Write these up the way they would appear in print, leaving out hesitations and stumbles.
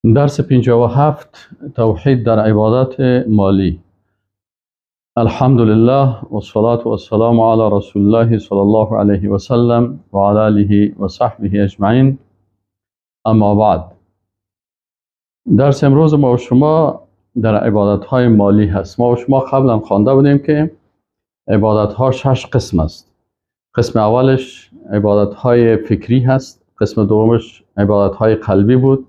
درس 57، توحید در عبادت مالی. الحمد لله و الصلاة و السلام علی رسول الله صلی الله علیه و سلم و علی آله و صحبه اجمعین، اما بعد. درس امروز ما و شما در عبادت های مالی هست. ما و شما قبلا خوانده بودیم که عبادت ها 6 قسم است. قسم اولش عبادت های فکری هست، قسم دومش عبادت های قلبی بود،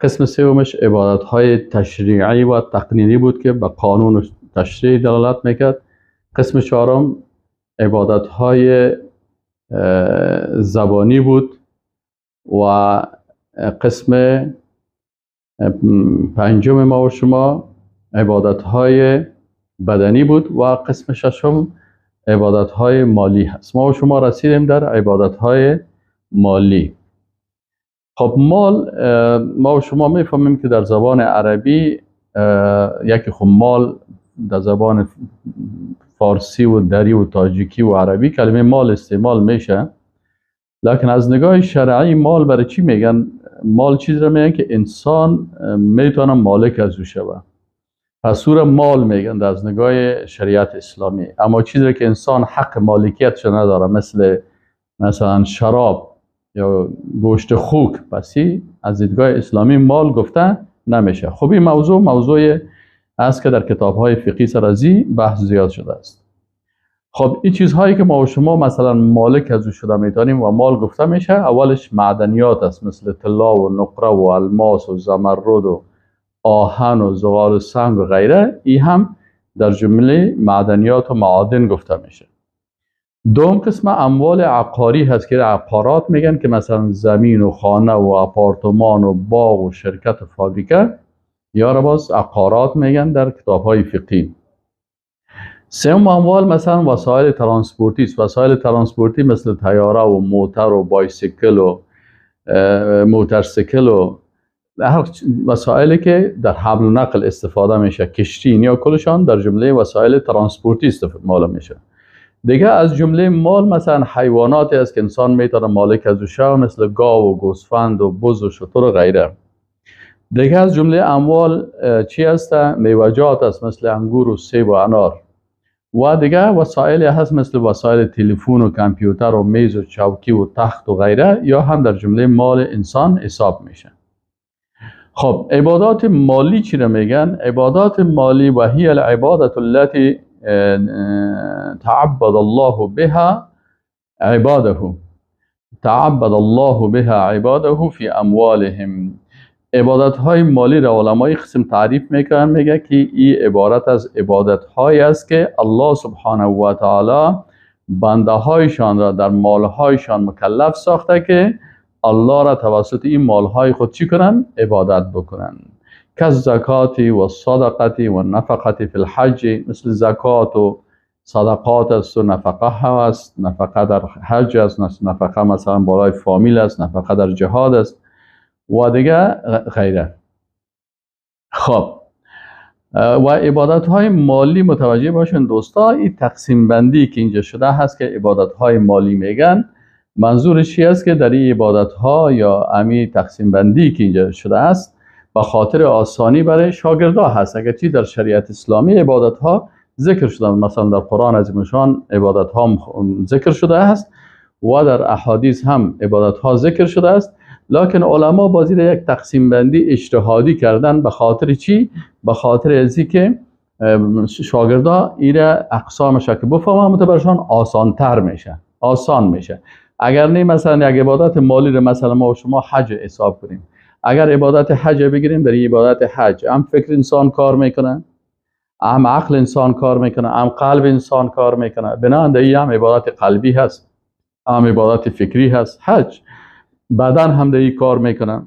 قسم سومش عبادت های تشریعی و تقنینی بود که به قانون و تشریع دلالت میکرد، قسم چهارم عبادت های زبانی بود و قسم پنجم ما و شما عبادت های بدنی بود و قسم ششم عبادت های مالی هست. ما و شما رسیدیم در عبادت های مالی. خب مال، ما و شما میفهمیم که در زبان عربی یکی خب مال در زبان فارسی و دری و تاجیکی و عربی کلمه مال استعمال میشه، لکن از نگاه شرعی مال برای چی میگن؟ مال چیز رو میگن که انسان میتونه مالک از او شوه، پس او را مال میگن از نگاه شریعت اسلامی. اما چیزی که انسان حق مالکیتش نداره، مثل مثلا شراب یا گوشت خوک، پسی از دیدگاه اسلامی مال گفته نمیشه. خب این موضوع است که در کتاب‌های فقهی سر ازی بحث زیاد شده است. خب این چیزهایی که ما و شما مثلا مالک از او شده میتونیم و مال گفته میشه، اولش معدنیات است، مثل طلا و نقره و الماس و زمرد و آهن و زغال و سنگ و غیره، این هم در جمله معدنیات و معادن گفته میشه. دوم قسم اموال عقاری هست که عقارات میگن، که مثلا زمین و خانه و آپارتمان و باغ و شرکت و فابریکه، یا را باز عقارات میگن در کتاب‌های فقهی. سوم اموال مثلا وسایل ترانسپورتی است. وسایل ترانسپورتی مثل طیاره و موتر و بایسیکل و موتورسیکل و هر وسایلی که در حمل و نقل استفاده میشه، کشتی، یا کلشان در جمله وسایل ترانسپورتی استفاده میشه. دیگه از جمله مال مثلا حیواناتی است که انسان میتونه مالک از او شه، مثل گاو و گوسفند و بز و شتر و غیره. دیگه از جمله اموال چی است؟ میوه‌جات است، مثل انگور و سیب و انار. و دیگه وسایل هست مثل وسایل تلفن و کامپیوتر و میز و چوکی و تخت و غیره، یا هم در جمله مال انسان حساب میشه. خب عبادات مالی چی رو میگن؟ عبادات مالی و هی العبادت التي تعبد الله بها عباده، تعبد الله بها عباده فی اموالهم. عبادت های مالی را علمای قسم تعریف میکنن، میگه که این عبارت از عبادت های است که الله سبحانه و تعالی بنده هایشان را در مالهایشان مکلف ساخته که الله را توسط این مالهای خود چی کنن؟ عبادت بکنن. کالزکات و الصدقه و النفقه فی الحج، مثل زکات و صدقات است و نفقه است، نفقه در حج است، نفقه مثلا بالای فامیل است، نفقه در جهاد است و دیگه غیره. خب و عبادت های مالی متوجه باشن دوستا، این تقسیم بندی که اینجا شده هست که عبادت های مالی میگن، منظورش چی است؟ که در این عبادت ها یا امی تقسیم بندی که اینجا شده است به خاطر آسانی برای شاگردا هست. اگرچه در شریعت اسلامی عبادت ها ذکر شده، مثلا در قرآن عظیم الشان عبادت ها ذکر شده است و در احادیث هم عبادت ها ذکر شده است، لکن علما بازی یک تقسیم بندی اجتهادی کردن. به خاطر چی؟ به خاطر ازی که شاگردا ایره اقسامش که بفهمن متبرشان آسان تر میشه، آسان میشه. اگر نه مثلا یک عبادت مالی رو مثلا ما و شما حج حساب کنیم، اگر عبادت حج بگیریم، در این عبادت حج هم فکر انسان کار میکنه، هم عقل انسان کار میکنه، هم قلب انسان کار میکنه. بنابراین در این هم عبادت قلبی هست، هم عبادت فکری هست. حج بدن هم در این کار میکنه.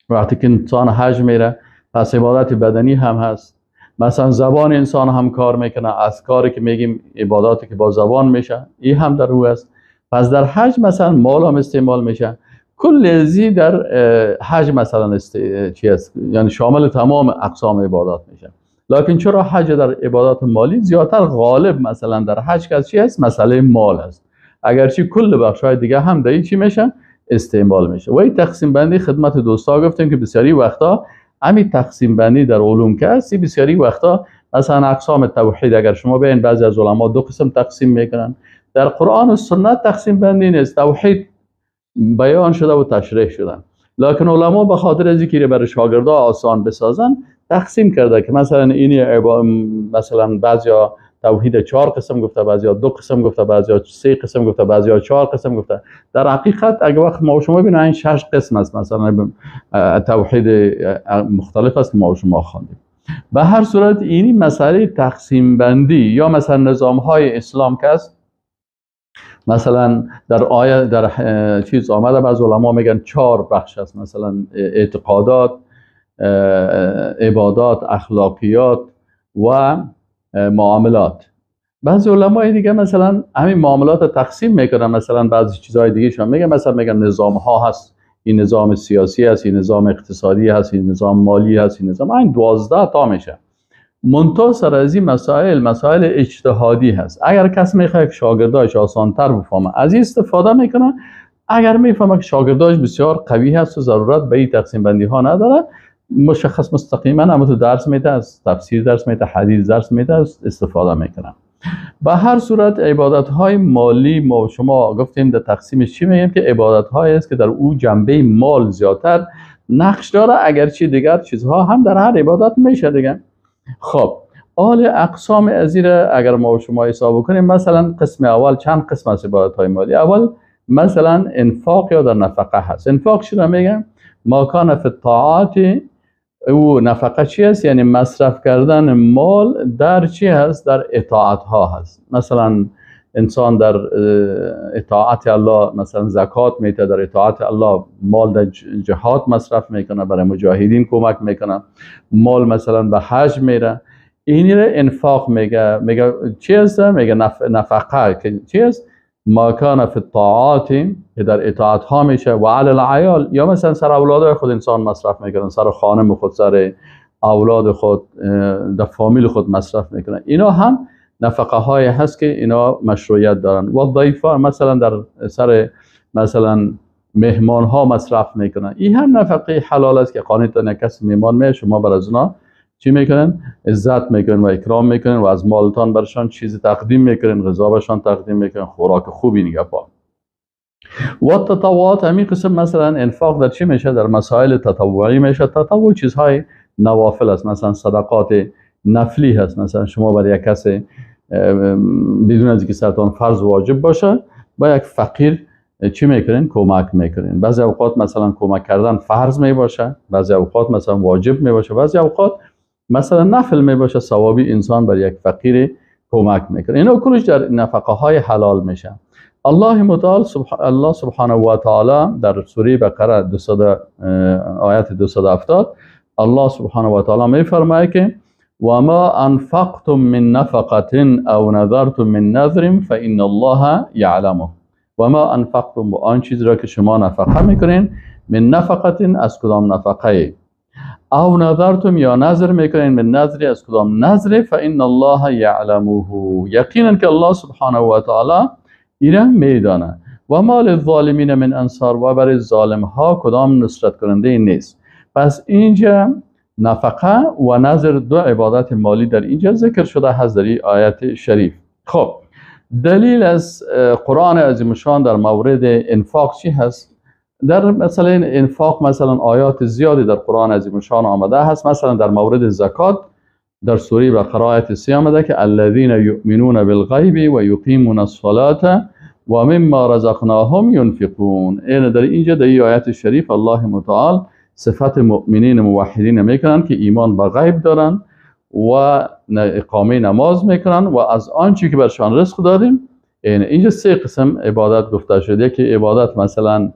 وقتی که انسان حج میره پس عبادت بدنی هم هست. مثلا زبان انسان هم کار میکنه، از کاری که میگیم عباداتی که با زبان میشه، این هم در او است. پس در حج مثلا مال هم استعمال میشه. کل ازی در حج مثلا چی است؟ یعنی شامل تمام اقسام عبادات میشه. لکن چرا حج در عبادات مالی زیادتر غالب مثلا در حج که چی است؟ مسئله مال است. اگرچه کل بخش های دیگه هم در این چی میشه؟ استعمال میشه. و این تقسیم بندی خدمت دوستا گفتیم که بسیاری وقتا همین تقسیم بندی در علوم که هست، بسیاری وقتا مثلا اقسام توحید اگر شما ببینید بعضی از علما دو قسم تقسیم میکنن. در قرآن و سنت تقسیم بندی نیست، توحید بیان شده و تشریح شده، لکن علما به خاطر از اینکه برای شاگردا آسان بسازن تقسیم کرده که مثلا این مثلا بعضیا توحید 4 قسم گفته، بعضیا 2 قسم گفته، بعضیا 3 قسم گفته، بعضیا 4 قسم گفته. در حقیقت اگه وقت ما شما ببینید این 6 قسم است، مثلا توحید مختلف است ما شما خواندیم. به هر صورت اینی مسئله تقسیم بندی یا مثلا نظام های اسلام که است، مثلا در آیه در چیز آمده بعض علما میگن 4 بخش است، مثلا اعتقادات، عبادات، اخلاقیات و معاملات. بعضی علمای دیگه مثلا همین معاملات رو تقسیم میکنن، مثلا بعضی چیزهای دیگه شما میگن، مثلا میگن نظام ها هست، این نظام سیاسی هست، این نظام اقتصادی هست، این نظام مالی هست، این نظام، این 12 تا میشه. منتها سر از این مسائل مسائل اجتهادی هست. اگر کس میخواد که شاگرداش آسانتر بفهمه از این استفاده میکنه، اگر میفهمه که شاگرداش بسیار قوی هست و ضرورت به این تقسیم بندی ها نداره، مشخص مستقیما هم تو درس میده، از تفسیر درس میده، حدیث درس میده، استفاده میکنه. به هر صورت عبادت های مالی ما شما گفتیم در تقسیمش چی میگیم که عبادت های است که در او جنبه مال زیادتر نقش داره، اگرچه دیگر چیزها هم در هر عبادت میشه دیگه. خب آل اقسام ازیر اگر ما شما حساب کنیم، مثلا قسم اول چند قسم از عبادت های مالی؟ اول مثلا انفاق یا در نفقه هست. انفاق چی را میگم؟ ما کان فی الطاعات، او نفقه چی است؟ یعنی مصرف کردن مال در چی هست؟ در اطاعت ها هست. مثلا انسان در اطاعت الله مثلا زکات میده، در اطاعت الله مال در جهاد مصرف میکنه، برای مجاهدین کمک میکنه، مال مثلا به حج میره، اینی را انفاق میگه. میگه چی است؟ میگه نفقه که چی است؟ ما کان فی الطاعات، که در اطاعت ها میشه، و علی العیال، یا مثلا سر اولاد خود انسان مصرف میکنه، سر خانم خود، سر اولاد خود، در فامیل خود مصرف میکنه. اینا هم نفقه های هست که اینا مشروعیت دارن. و ضیفا، مثلا در سر مثلا مهمان ها مصرف میکنن، این هم نفقه حلال است که قانون کسی مهمان میشه شما بر از اونا چی میکنن؟ عزت میکنن و اکرام میکنن و از مالتان برشان چیز تقدیم میکنن، غذا برشان تقدیم میکنن، خوراک خوبی نگه. و تطوعات همین قسم مثلا انفاق در چی میشه؟ در مسائل تطوعی میشه. تطوع چیزهای نوافل است، مثلا صدقات نفلی هست. مثلا شما برای یک کسی بدون از اینکه سرتان فرض واجب باشه با یک فقیر چی میکنین؟ کمک میکنین. بعضی اوقات مثلا کمک کردن فرض میباشه، بعضی اوقات مثلا واجب میباشه، بعضی اوقات مثلا نفل میباشه، ثوابی انسان بر یک فقیر کمک میکنه. اینا کلش در نفقه های حلال میشه. الله متعال الله سبحانه و تعالی در سوره بقره 200 آیت 270 الله سبحانه و تعالی میفرماید که و ما انفقتم من نفقه او نذرتم من نذر فان الله یعلمه. و ما انفقتم، آن چیز را که شما نفقه میکنین، من نفقه، از کدام نفقه، او نذرتم یا نذر میکنین، من نذری، از کدام نذر، فان الله یعلمه، یقینا که الله سبحانه و تعالی ایره میدانه. و ما للظالمین من انصار، و برای ظالم ها کدام نصرت کننده نیست. پس اینجا نفقه و نذر دو عبادت مالی در اینجا ذکر شده هست در این آیت شریف. خب دلیل از قرآن عظیم الشان در مورد انفاق چی هست؟ در مثلا انفاق مثلا آیات زیادی در قرآن عظیم الشان آمده هست. مثلا در مورد زکات در سوره بقره آیت 3 آمده که الذین یؤمنون بالغیب و یقیمون الصلاة و مما رزقناهم ینفقون. این در اینجا در این آیت شریف الله متعال صفت مؤمنین موحدین میکنن که ایمان به غیب دارن و اقامه نماز میکنن و از آنچه که برشان رزق دادیم. اینجا سه قسم عبادت گفته شده که عبادت مثلا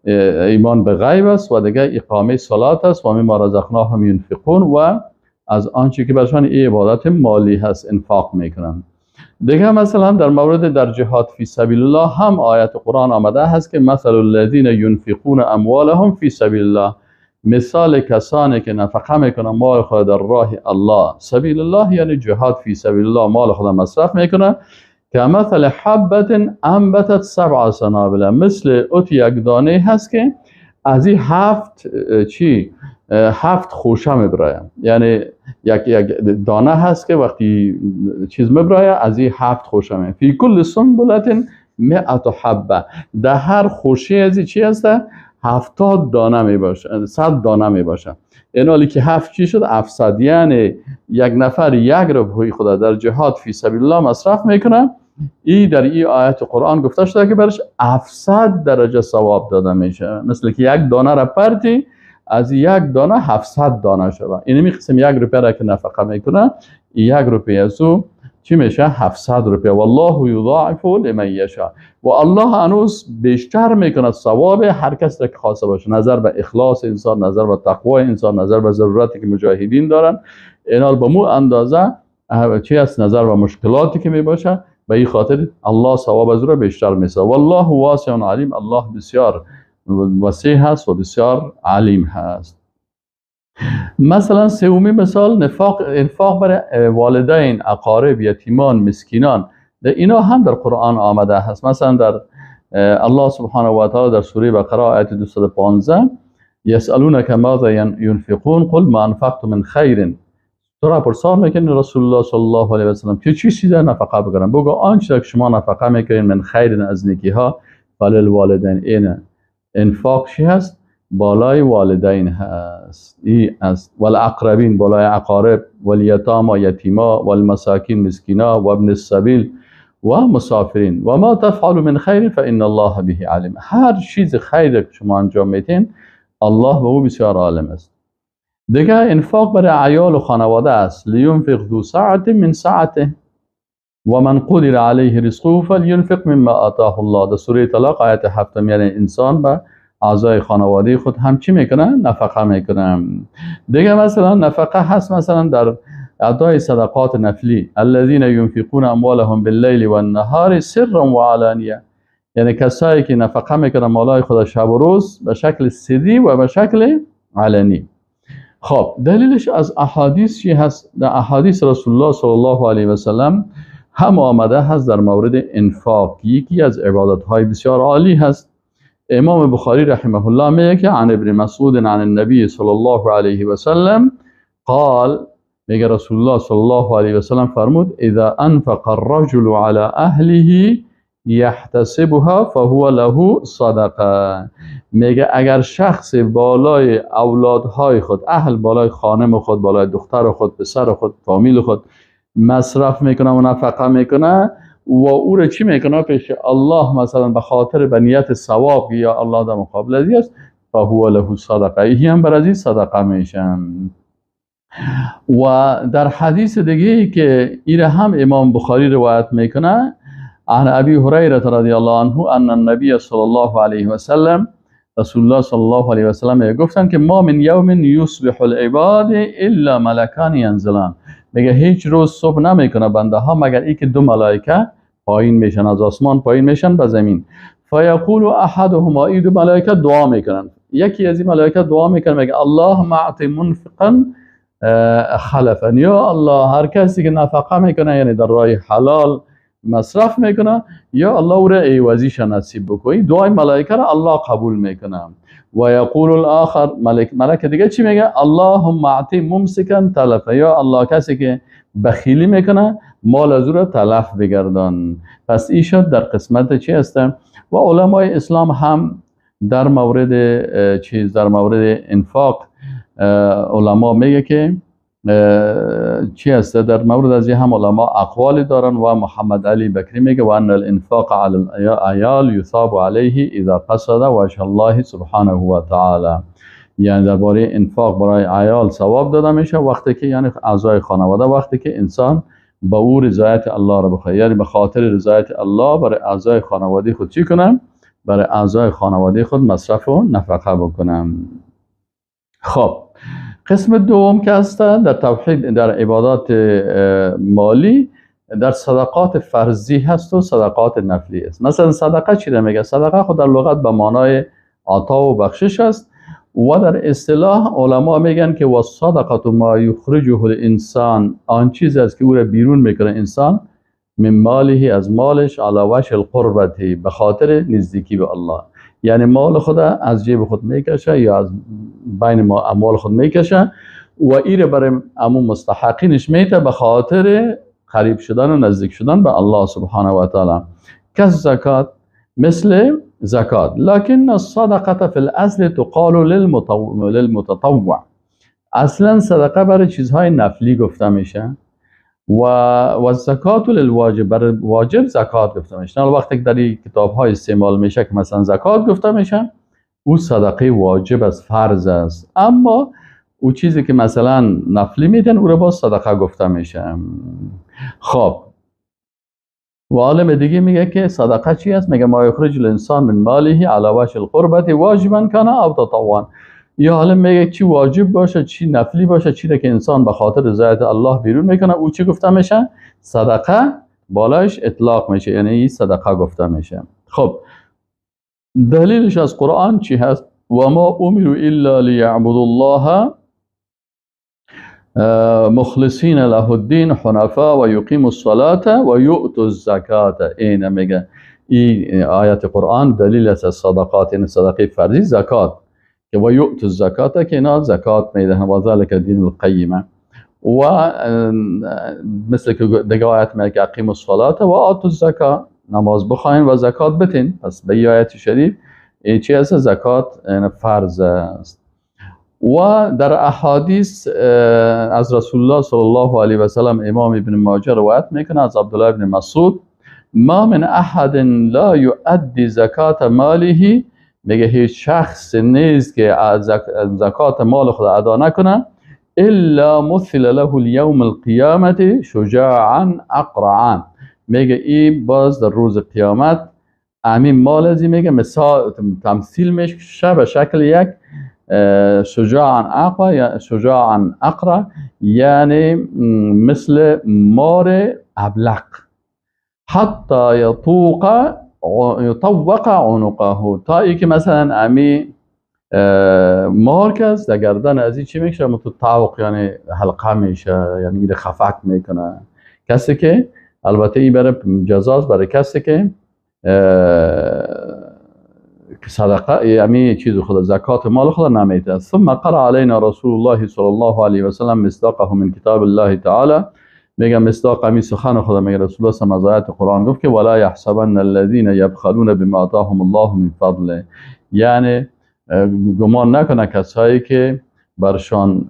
ایمان به غیب است و دیگه اقامه صلات است و مما رزقناهم ینفقون و از آنچه که برشان این عبادت مالی هست انفاق میکنن. دیگه مثلا در مورد در جهاد فی سبیل الله هم آیت قرآن آمده هست که مثل الذین ینفقون اموالهم فی سبیل الله، مثال کسانی که نفقه میکنن مال خود در راه الله، سبیل الله یعنی جهاد فی سبیل الله، مال خود مصرف میکنن. کمثل حبة انبتت سبع سنابل، مثل اوت یک دانه هست که از این هفت خوشه میبرایم. یعنی یک دانه هست که وقتی چیز میبرایم از این 7 خوشه می. فی کل سنبلة 100 حبه، در هر خوشه از چی هست؟ 70 دانه می باشه، 100 دانه می باشه. این حالی که 7 چی شد؟ 700. یعنی یک نفر یک روپیه خدا در جهاد فی سبیل الله مصرف میکنه، ای در این آیت قرآن گفته شده که برش 700 درجه ثواب داده میشه. مثل که یک دانه را پرتی، از یک دانه 700 دانه شده. اینمی قسم یک روپیه را که نفقه میکنه، یک روپیه از او چی میشه؟ 700 روپیه. والله یضاعف لمن یشاء، و الله هنوز بیشتر میکنه ثواب هر کس را که خواسته باشه، نظر به اخلاص انسان، نظر به تقوای انسان، نظر به ضرورتی که مجاهدین دارن، اینال به مو اندازه چی است؟ نظر به مشکلاتی که میباشه، به این خاطر الله ثواب از او را بیشتر میسه. والله واسع علیم، الله بسیار وسیع هست و بسیار علیم هست. مثلا سومی مثال، انفاق برای والدین، اقارب، یتیمان، مسکینان، در اینا هم در قرآن آمده هست. مثلا در الله سبحانه و تعالی در سوره بقره آیت 215، یسألونک ماذا ینفقون قل ما انفقتم من خیر. تو را پرسان میکنی رسول الله صلی الله علیه و سلم که چی چیز نفقه بکنن؟ بگو آنچه که شما نفقه میکنین من خیر، از نیکی ها، فللوالدین. اینه انفاق چی هست؟ بالای والدین هست، ای است. والاقربین، بالای اقارب، والیتاما، یتیما، والمساکین، مسکینا، و ابن السبیل و مسافرین. و ما تفعل من خیر فان الله به علیم. هر چیز خیر که شما انجام میدین، الله به او بسیار عالم است. دیگه انفاق برای عیال و خانواده است. لینفق ذو سعة من سعته و من قدر علیه رزقه فلینفق مما آتاه الله. در سوره طلاق آیت 7، یعنی انسان به اعضای خانواده خود هم چی میکنه؟ نفقه میکنه. دیگه مثلا نفقه هست مثلا در ادای صدقات نفلی، الذین ینفقون اموالهم باللیل والنهار سرا و علانیه، یعنی کسایی که نفقه میکنه مالای خود شب و روز به شکل سری و به شکل علنی. خب دلیلش از احادیث چی هست؟ در احادیث رسول الله صلی الله علیه و سلم هم آمده هست در مورد انفاق، یکی از عبادت های بسیار عالی هست. امام بخاری رحمه الله میگه که عن ابن مسعود عن النبی صلی الله علیه و سلم قال، میگه رسول الله صلی الله علیه و سلم فرمود اذا انفق الرجل على اهله یحتسبها فهو له صدقه. میگه اگر شخص بالای اولادهای خود، اهل بالای خانم خود، بالای دختر خود، پسر خود، فامیل خود مصرف میکنه و نفقه میکنه و او را چی میکنه پیش الله، مثلا به خاطر به نیت ثواب یا الله در مقابل ازی است، فهو له صدقه، ای هم بر ازی صدقه میشن. و در حدیث دیگه که ایره هم امام بخاری روایت میکنه، عن ابی هریره رضی الله عنه ان النبی صلی الله علیه و سلم، رسول الله صلی الله علیه و سلم گفتن که ما من یوم یصبح العباد الا ملکان ینزلان. میگه هیچ روز صبح نمیکنه بنده ها مگر ای که دو ملائکه پایین میشن، از آسمان پایین میشن به زمین. فیقول احدهما، ای دو ملائکه دعا میکنن، یکی از این ملائکه دعا میکنه میگه اللهم اعط منفقا خلفا، یا الله هر کسی که نفقه میکنه یعنی در راه حلال مصرف میکنه، یا الله او را عوضیش نصیب بکنی. دعای ملائکه را الله قبول میکنه. و یقول الاخر، ملک دیگه چی میگه؟ اللهم اعط ممسکا تلفا، یا الله کسی که بخیلی میکنه مال از او را تلف بگردان. پس این شد در قسمت چی هستم. و علمای اسلام هم در مورد چیز، در مورد انفاق علما میگه که چی هست، در مورد از هم علما اقوال دارن. و محمد علی بکری میگه و ان الانفاق علی العیال یثاب علیه اذا قصد وجه الله سبحانه و تعالی، یعنی درباره انفاق برای عیال ثواب داده میشه وقتی که یعنی اعضای خانواده، وقتی که انسان با او رضایت الله را بخواد، یعنی به خاطر رضایت الله برای اعضای خانواده خود چی کنم؟ برای اعضای خانواده خود مصرف و نفقه بکنم. خب قسم دوم که هست در توحید، در عبادات مالی، در صدقات فرضی هست و صدقات نفلی است. مثلا صدقه چی را میگه؟ صدقه خود در لغت به معنای عطا و بخشش است و در اصطلاح علما میگن که و صدقه ما یخرجه الانسان، آن چیز است که او را بیرون میکنه انسان من ماله، از مالش، علی وجه القربة، به خاطر نزدیکی به الله. یعنی مال خود از جیب خود میکشه یا از بین اموال خود میکشه و ایره برای امو مستحقینش میته به خاطر قریب شدن و نزدیک شدن به الله سبحانه و تعالی. کالزکات، مثل زکات. لكن الصدقة في الاصل تقال للمتطوع. اصلا صدقه برای چیزهای نفلی گفته میشه و الزکات للواجب، برای واجب زکات گفته میشه. وقتی که در این کتاب های استعمال میشه که مثلا زکات گفته میشه، او صدقه واجب از فرض است، اما او چیزی که مثلا نفلی میدن او رو باز صدقه گفته میشه. خب و عالم دیگه میگه که صدقه چی است؟ میگه ما یخرج الانسان من ماله علی وجه القربة واجبا کان او تطوعا. یا عالم میگه چی واجب باشه چی نفلی باشه، چی که انسان به خاطر رضایت الله بیرون میکنه او چی گفته میشه؟ صدقه بالایش اطلاق میشه، یعنی این صدقه گفته میشه. خب دلیلش از قرآن چی هست؟ و ما امروا الا لیعبدوا الله مخلصین له الدین حنفاء و یقیموا الصلاة و یؤتوا الزکاة. این میگه این آیت قرآن دلیل است از صدقات، یعنی صدقه فرضی زکات، که و یؤتوا الزکاة که اینا زکات میدهن، و ذلک دین القیمه. و مثل که دیگه آیت میگه اقیموا الصلاة و آتوا الزکاة، نماز بخواین و زکات بتین. پس به این آیت شریف چی هست؟ زکات یعنی فرض است. و در احادیث از رسول الله صلی الله علیه و سلم امام ابن ماجه روایت میکنه از عبدالله ابن مسعود، ما من احد لا یؤدی زکات ماله، میگه هیچ شخص نیست که زکات مال خود ادا نکنه، الا مثل له اليوم القیامة شجاعا اقرعا. میگه این باز در روز قیامت امین مال ازی میگه مثال تمثیل میشه به شکل یک شجاعا اقرع یا شجاعا اقرع، یعنی مثل مار ابلق، حتی یطوق یطوق عنقه، تا ای که مثلا امی مار کس در گردن از این چی میشه؟ تو طوق، یعنی حلقه میشه، یعنی ایره خفک میکنه کسی که، البته این برای جزاست برای کسی که صدقه یعنی چیز خود زکات مال خود نمیده. ثم قرأ علینا رسول الله صلی الله علیه و سلم مصداقه من کتاب الله تعالی. میگه مصداق امی سخن خدا، میگه رسول الله صلی الله علیه و آیات قرآن گفت که ولا یحسبن الذین یبخلون بما آتاهم الله من فضله، یعنی گمان نکنه کسایی که برشان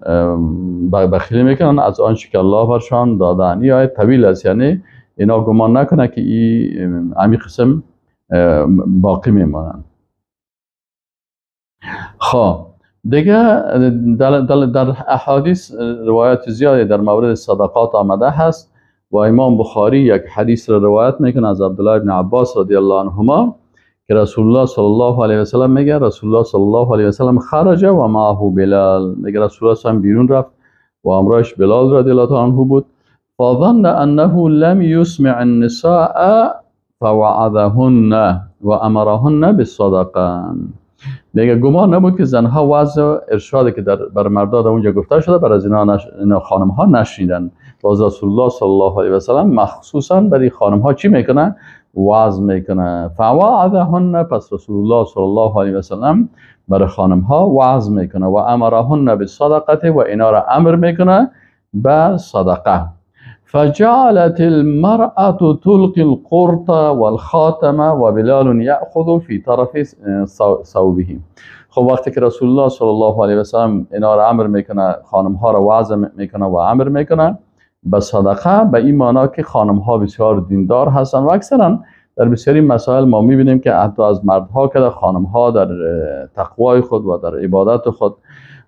بخیلی میکنن از آنچه که الله برشان دادن. این آیت طویل است، یعنی اینا گمان نکنه که این امی قسم باقی میمانند. خب دیگه در احادیث روایت زیادی در مورد صدقات آمده هست و امام بخاری یک حدیث را روایت میکنه از عبدالله ابن عباس رضی الله عنهما که رسول الله صلی الله علیه و سلم میگه رسول الله صلی الله علیه و سلم خرج و معه بلال، میگه رسول الله صلی بیرون رفت و امرش بلال رضی الله عنه بود. فظن انه لم يسمع النساء فوعظهن و امرهن بالصدقه. میگه گمان نبود که زنها وعظ و ارشاد که در بر مردا در اونجا گفته شده بر از اینا خانم ها نشنیدن. باز رسول الله صلی الله علیه و سلم مخصوصا برای خانم ها چی میکنه؟ وعظ میکنه. فوعظهن، پس رسول الله صلی الله علیه و سلم برای خانم ها وعظ میکنه و امرهن بالصدقه و اینا را امر میکنه به صدقه. فجعلت المرأة تلقي القرط والخاتم وبلال يأخذ في طرف ثوبه. خب وقتی که رسول الله صلی الله علیه و سلم اینا را امر میکنه، خانم ها را وعظ میکنه و امر میکنه به صدقه، به این معنا که خانم ها بسیار دیندار هستن و اکثرا در بسیاری مسائل ما میبینیم که حتی از مردها که خانم ها در تقوای خود و در عبادت خود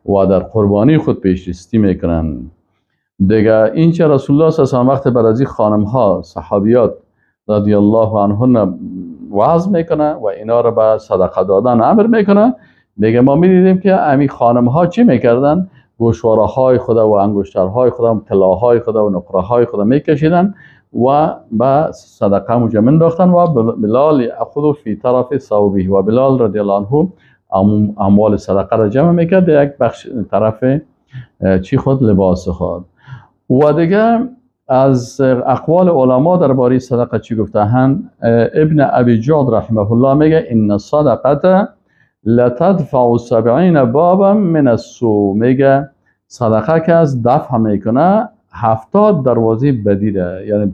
و در قربانی خود پیشرستی میکنن. دیگه این چه رسول الله صلی الله علیه و وقت بر از خانم ها صحابیات رضی الله عنهن وعظ میکنه و اینا رو به صدقه دادن امر میکنه، میگه ما میدیدیم که امی خانم ها چی میکردن؟ گوشواره های خود و انگشترهای خود و طلاهای خود و نقره های خود میکشیدن و به صدقه مجمع انداختن و بلال یأخذ فی طرف ثوبه، و بلال رضی الله عنه اموال صدقه را جمع میکرد یک بخش طرف چی خود لباس خود. و دیگه از اقوال علما درباره صدقه چی گفته‌اند؟ ابن ابی جعد رحمه الله میگه ان الصدقه لتدفع 70 بابا من السوء. میگه صدقه که از دفع میکنه 70 دروازه بدی را. یعنی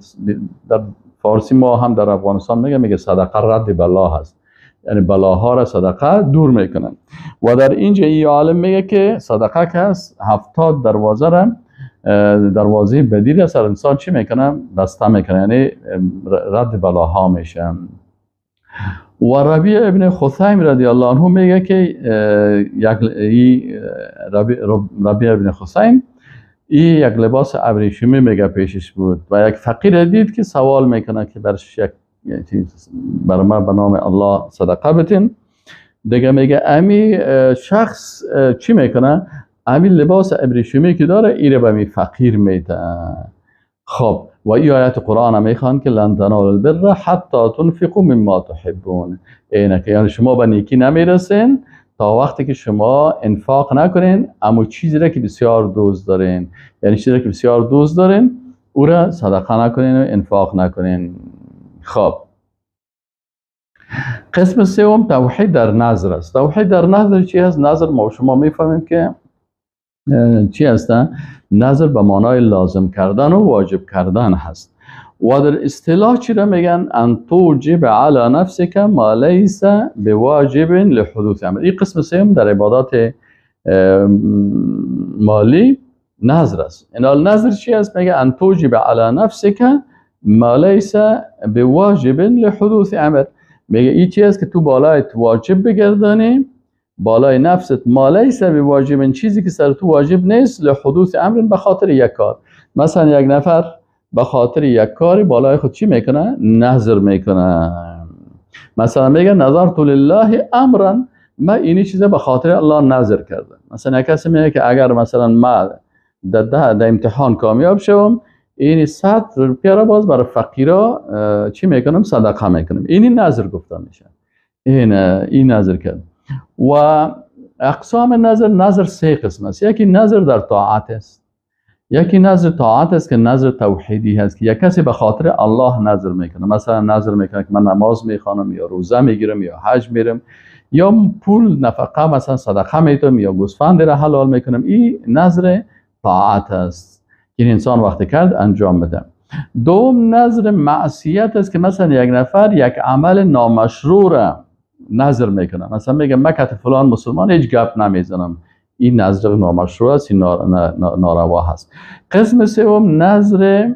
در فارسی ما هم در افغانستان میگه صدقه رد بلا هست، یعنی بلاها را صدقه دور میکنن. و در اینجا این عالم میگه که صدقه که هست 70 دروازه را، دروازه بدی را سر انسان چی میکنه؟ بسته میکنه، یعنی رد بلاها میشه. و ربیع ابن خثیم رضی الله عنه میگه که ربیع ابن خثیم این یک لباس ابریشمی میگه پیشش بود و یک فقیر دید که سوال میکنه که برش یک بر ما به نام الله صدقه بتین. دیگه میگه امی شخص چی میکنه؟ امی لباس ابریشمی که داره ایره به می فقیر میده. خب و این آیت قرآن هم میخوان که لن تنالوا البر حتی تنفقوا مما تحبون، اینه که یعنی شما به نیکی نمیرسین تا وقتی که شما انفاق نکنین اما چیزی را که بسیار دوست دارین، یعنی چیزی را که بسیار دوست دارین او را صدقه نکنین و انفاق نکنین. خب قسم سوم توحید در نظر است. توحید در نظر چی هست؟ نظر ما شما میفهمیم که چی هست؟ نظر به معنای لازم کردن و واجب کردن هست. و در اصطلاح چی را میگن؟ ان توجب علی نفسک ما لیس بواجب لحدوث امر. این قسم سوم در عبادات مالی نظر است. این نظر چی است؟ میگه ان توجب علی نفسک ما لیس بواجب لحدوث امر. میگه این چی است که تو بالای واجب بگردانی، بالای نفست ما لیس بواجب، چیزی که سر تو واجب نیست، لحدوث امر، به خاطر یک کار. مثلا یک نفر به خاطر یک کاری بالای خود چی میکنه؟ نظر میکنه. مثلا میگه نظرت لله امرا، ما اینی چیزا به خاطر الله نظر کردم. مثلا یک کسی میگه که اگر مثلا ما در امتحان کامیاب شوم، اینی 100 روپیه را باز برای فقیرا چی میکنم؟ صدقه میکنم. اینی نظر گفته میشه. این نظر کرد. و اقسام نظر، نظر سه قسم است. یکی نظر در طاعت است، یکی نظر طاعت است که نظر توحیدی هست که یک کسی به خاطر الله نظر میکنه. مثلا نظر میکنه که من نماز میخوانم یا روزه میگیرم یا حج میرم یا پول نفقه مثلا صدقه میتم یا گوسفند را حلال میکنم. این نظر طاعت است که این انسان وقتی کرد انجام بده. دوم نظر معصیت است که مثلا یک نفر یک عمل نامشروع را نظر میکنه. مثلا میگه من کت فلان مسلمان هیچ گپ نمیزنم. این نظر نامشروع است، این ناروا هست. قسم سوم نظر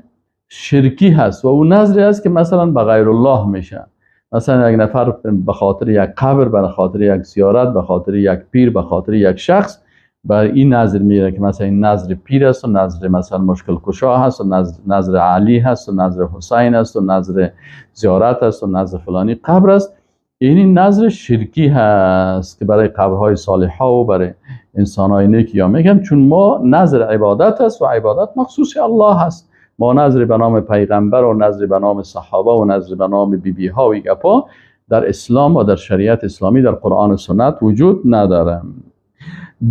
شرکی هست و اون نظری است که مثلا به غیر الله میشه. مثلا یک نفر به خاطر یک قبر، به خاطر یک زیارت، به خاطر یک پیر، به خاطر یک شخص بر این نظر میره که مثلا این نظر پیر است و نظر مثلا مشکل کشا هست و نظر علی هست و نظر حسین است و نظر زیارت است و نظر فلانی قبر است. این نظر شرکی هست که برای قبرهای صالحا و برای انسانهای نیک یا میگم، چون ما نظر عبادت است و عبادت مخصوص الله هست. ما نظر به نام پیغمبر و نظر به نام صحابه و نظر به نام بیبی ها و گپا در اسلام و در شریعت اسلامی در قرآن و سنت وجود نداره.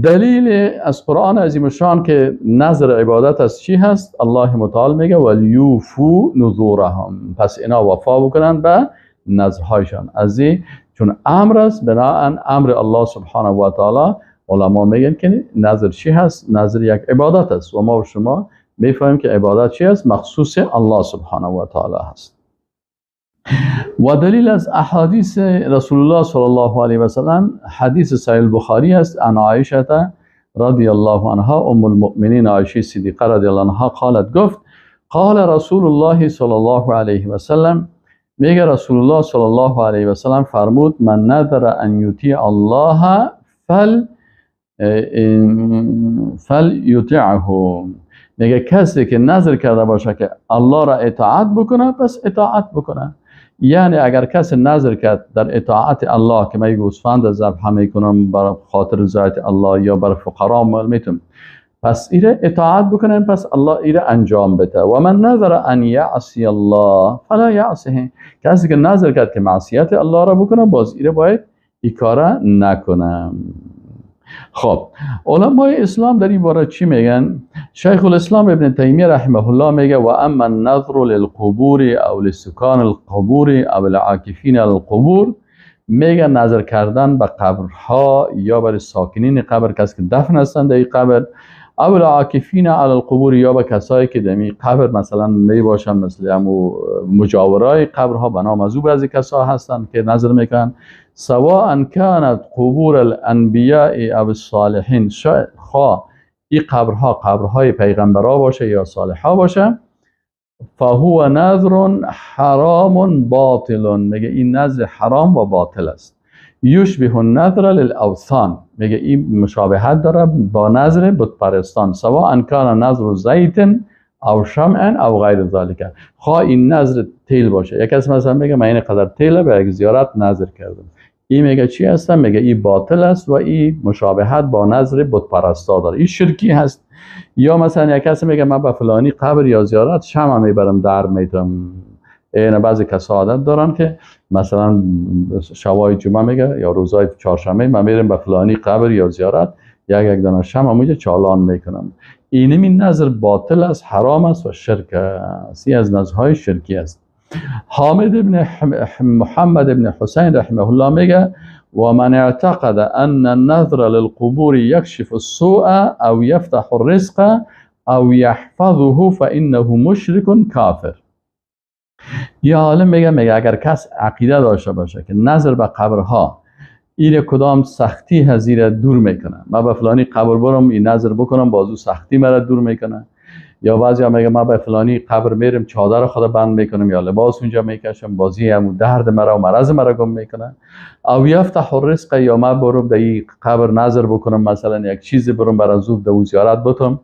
دلیل از قرآن عظیم شان که نظر عبادت از چی هست؟ الله متعال میگه ولیوفو نذورهم، پس اینا وفا بکنن به نظرهایشان. از این چون امر است، بناهن امر الله سبحانه و تعالی علما میگن که نظر چی هست؟ نظر یک عبادت است و ما و شما میفهمیم که عبادت چی است؟ مخصوص الله سبحانه و تعالی هست. و دلیل از احادیث رسول الله صلی الله علیه و سلم حدیث صحیح البخاری است. عن عایشه رضی الله عنها ام المؤمنین عایشه صدیقه رضی الله عنها قالت، گفت قال رسول الله صلی الله علیه و سلم، میگه رسول الله صلی الله علیه و سلم فرمود من نذر ان یطیع الله فل یطیعه. میگه کسی که نظر کرده باشه که الله را اطاعت بکنه پس اطاعت بکنه. یعنی اگر کسی نظر کرد در اطاعت الله که من گوسفند ذبح میکنم برای خاطر رضایت الله یا بر فقرا مال میتم، پس ایره اطاعت بکنه، پس الله ایره انجام بده. و من نظر ان یعصی الله فلا یعصیه، کسی که نظر کرد که معصیت الله را بکنه باز ایره باید این کاره نکنه. خب علمای اسلام در این باره چی میگن؟ شیخ الاسلام ابن تیمیه رحمه الله میگه و اما النذر للقبور او لسکان القبور او العاکفین القبور، میگه نظر کردن به قبرها یا بر ساکنین قبر، کسی که دفن هستند در این قبر، او العاکفین علی القبور، یا به کسایی که در این قبر مثلا می باشن، مثل همو مجاورای قبرها به نام از او بعضی کسا هستند که نظر میکنن، سواء كانت قبور الانبیاء او الصالحین، خواه این قبرها قبرهای پیغمبرا باشه یا صالحا باشه، فهو نذر حرام باطل، میگه این نذر حرام و باطل است. یشبه النذر للاوثان، میگه این مشابهت داره با نذر بت پرستان، سواء کان نذر زیت او شمع او غیر ذلک، خواه این نذر تیل باشه. یک کس مثلا میگه من این قدر تیل به یک زیارت نذر کردم، این میگه چی هست؟ میگه این باطل است و این مشابهت با نذر بت پرستا داره، این شرکی هست. یا مثلا یک کس میگه من به فلانی قبر یا زیارت شمع میبرم در میتم. این بعضی کسا عادت دارن که مثلا شوای جمعه میگه یا روزای چهارشنبه من میرم به فلانی قبر یا زیارت یک دانه شمع میگه چالان میکنم. اینمی نذر باطل است، حرام است و شرک است، این از نذرهای شرکی است. حامد ابن محمد ابن حسین رحمه الله میگه و من اعتقد ان النذر للقبور يكشف السوء او يفتح الرزق او يحفظه فانه مشرك کافر. یا عالم میگه اگر کس عقیده داشته باشه که نظر به قبرها این کدام سختی هزیره دور میکنه، من به فلانی قبر برم این نظر بکنم بازو سختی مرا دور میکنه، یا بعضی ها میگه من به فلانی قبر میرم چادر خود بند میکنم یا لباس اونجا میکشم بازی همون درد مرا و مرض مرا گم میکنه، او یفتح الرزق، یا من برم در این قبر نظر بکنم مثلا یک چیزی برم بر از او در زیارت بتم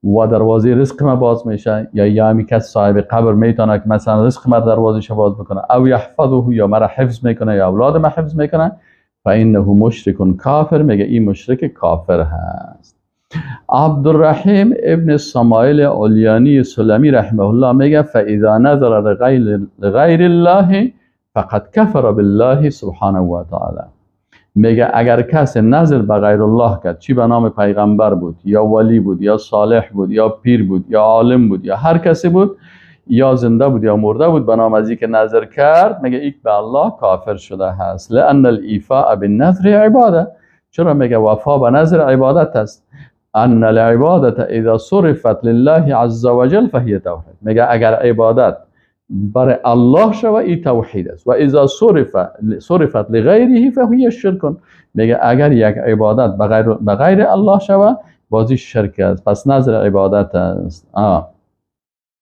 و دروازه رزق ما باز میشه، یا همی کس صاحب قبر میتونه که مثلا رزق ما دروازهش باز بکنه، او یحفظه، یا مرا حفظ میکنه یا اولاد ما حفظ میکنه، فانه مشرک کافر، میگه این مشرک کافر هست. عبدالرحیم ابن سمایل علیانی سلمی رحمه الله میگه فاذا نظر لغیر الله فقد کفر بالله سبحانه و تعالی. میگه اگر کس نظر به غیر الله کرد، چی به نام پیغمبر بود یا ولی بود یا صالح بود یا پیر بود یا عالم بود یا هر کسی بود، یا زنده بود یا مرده بود، به نام از که نظر کرد، میگه ایک به الله کافر شده هست. لان الایفاء بالنذر عباده. چرا؟ میگه وفا به نظر عبادت است. ان العبادت اذا صرفت لله عز وجل فهي توحید. میگه اگر عبادت برای الله شوه ای توحید است، و اذا صرفت لغیره فهي شرک. میگه اگر یک عبادت به غیر الله شوه بازی شرک است، پس نظر عبادت است.